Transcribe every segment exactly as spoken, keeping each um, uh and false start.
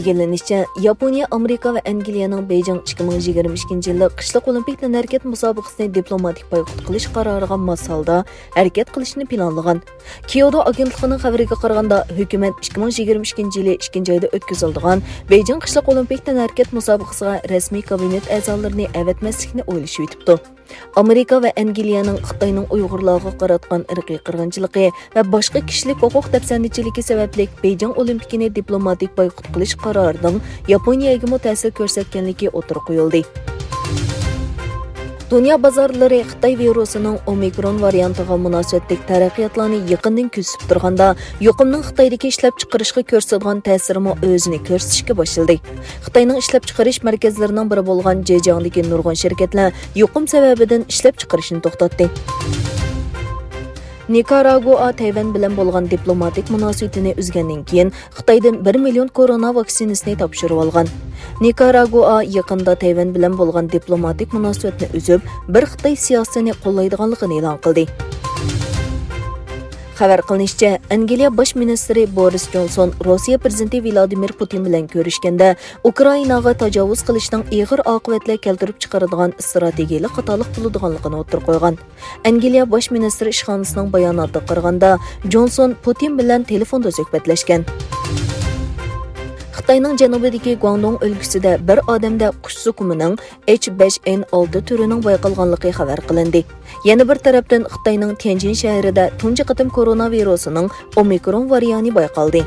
بەلگىلىنىشىچە، ياپونىيە ئامېرىكا ۋە ئەنگلىيەنىڭ بېيجىڭ ئىككى مىڭ يىگىرمە ئىككىنچى يىللىق قىشلىق ئولىمپىك تەنھەرىكەت مۇسابىقىسىنى دىپلوماتىك بايقۇت قىلىش قارارىغا ماس ھالدا ھەرىكەت قىلىشنى پىلانلىغان. كيودو ئاگېنتلىقىنىڭ خەۋىرىگە قارىغاندا، ھۆكۈمەت ئىككى مىڭ يىگىرمە ئىككىنچى يىلى ئىككىنچى ئايدا ئۆتكۈزۈلىدىغان بېيجىڭ قىشلىق ئولىمپىك تەنھەرىكەت مۇسابىقىسىغا رەسمىي كابىنېت ئەزالىرىنى ئەۋەتمەسلىكنى ئويلىشىۋېتىپتۇ. ئامېرىكا ۋە ئەنگلىيەنىڭ خىتاينىڭ ئۇيغۇرلارغا قاراتقان ئىرقىي قىرغىنچىلىقى ۋە باشقا كىشىلىك ھوقۇق دەپسەندىچىلىكى سەۋەبلىك بېيجىڭ ئولىمپىكىنى دىپلوماتىك بايقۇت قىلىش قارارىنىڭ ياپونىيەگىمۇ تەسىر كۆرسەتكەنلىكى ئوتتۇرىغا قويۇلدى. دۇنيا بازارلىرى خىتاي ۋىرۇسىنىڭ ئومىكرون ۋارىيانتىغا مۇناسىۋەتلىك تەرەققىياتلارنى يېقىندىن كۆزىتىپ تۇرغاندا، يۇقۇمنىڭ خىتايدىكى ئىشلەپچىقىرىشقا كۆرسىتىدىغان تەسىرىمۇ ئۆزىنى كۆرسىتىشكە باشلىدى. خىتاينىڭ ئىشلەپچىقىرىش مەركەزلىرىنىڭ بىرى بولغان جېجياڭدىكى نۇرغۇن شىركەتلەر يۇقۇم سەۋەبىدىن ئىشلەپچىقىرىشنى توختاتتى. نىكاراگۇئا تەيۋەن بىلەن بولغان دىپلوماتىك مۇناسىۋىتىنى ئۈزگەندىن كېيىن، خىتايدىن بىر مىليون كورونا ۋاكسىنىسىنى تاپشۇرۇۋالغان. نىكاراگۇئا يېقىندا تەيۋەن بىلەن بولغان دىپلوماتىك مۇناسىۋەتنى ئۈزۈپ، بىر خىتاي سىياسىتىنى قوللايدىغانلىقىنى ئېلان قىلدى. خەۋەر قىلىنىشىچە، ئەنگلىيە باش مىنىستىرى بورىس جونسون روسىيە پىرېزىدېنتى ۋلادىمىر پۇتىن بىلەن كۆرۈشكەندە، ئۇكرائىناغا تاجاۋۇز قىلىشنىڭ ئېغىر ئاقىۋەتلەر كەلتۈرۈپ چىقىرىدىغان ئىستراتېگىيەلىك خاتالىق بولىدىغانلىقىنى ئوتتۇرىغا قويغان. ئەنگلىيە باش مىنىستىر ئىشخانىسىنىڭ باياناتىغا قارىغاندا، جونسون پۇتىن بىلەن تېلېفوندا سۆھبەتلەشكەن. خىتاينىڭ جەنۇبىدىكى گۇاڭدۇڭ ئۆلكىسىدە بىر ئادەمدە قۇش زۇكىمىنىڭ ئېچ بەش ئېن ئالتە تۈرىنىڭ بايقالغانلىقى خەۋەر قىلىندى. يەنە بىر تەرەپتىن، خىتاينىڭ تيەنجىن شەھىرىدە تۇنجى قېتىم كورونا ۋىرۇسىنىڭ ئومىكرون ۋارىيانى بايقالدى.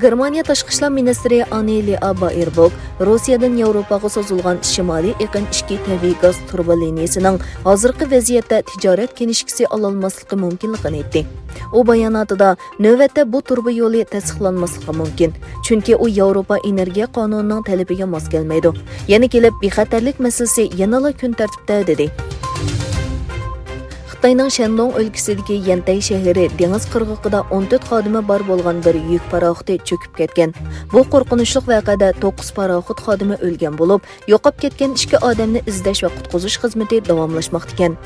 گېرمانىيە تاشقى ئىشلار مىنىستىرى ئاننېلىئا بائېربوك روسىيەدىن ياۋروپاغا سوزۇلغان شىمالىي ئېقىن ئىككى تەبىئىي گاز تۇرۇبا لىنىيىسىنىڭ ھازىرقى ۋەزىيەتتە تىجارەت كىنىشكىسى ئالالماسلىقى مۇمكىنلىقىنى ئېيتتى. ئۇ باياناتىدا، نۆۋەتتە بۇ تۇرۇبا يولى تەستىقلانماسلىقى مۇمكىن، چۈنكى ئۇ ياۋروپا ئېنېرگىيە قانۇنىنىڭ تەلىپىگە ماس كەلمەيدۇ. يەنە كېلىپ، بىخەتەرلىك مەسىلىسى يەنىلا كۈن تەرتىپتە، دېدى. خىتاينىڭ شەندۇڭ ئۆلكىسىدىكى يەنتەي شەھىرى دېڭىز قىرغىقىدا ئون تۆت خادىمى بار بولغان بىر يۈك پاراخوتى چۆكۈپ كەتكەن. بۇ قورقۇنچلۇق ۋەقەدە توققۇز پاراخوت خادىمى ئۆلگەن بولۇپ، يوقاپ كەتكەن ئىككى ئادەمنى ئىزدەش ۋە قۇتقۇزۇش خىزمىتى داۋاملاشماقتا ئىكەن.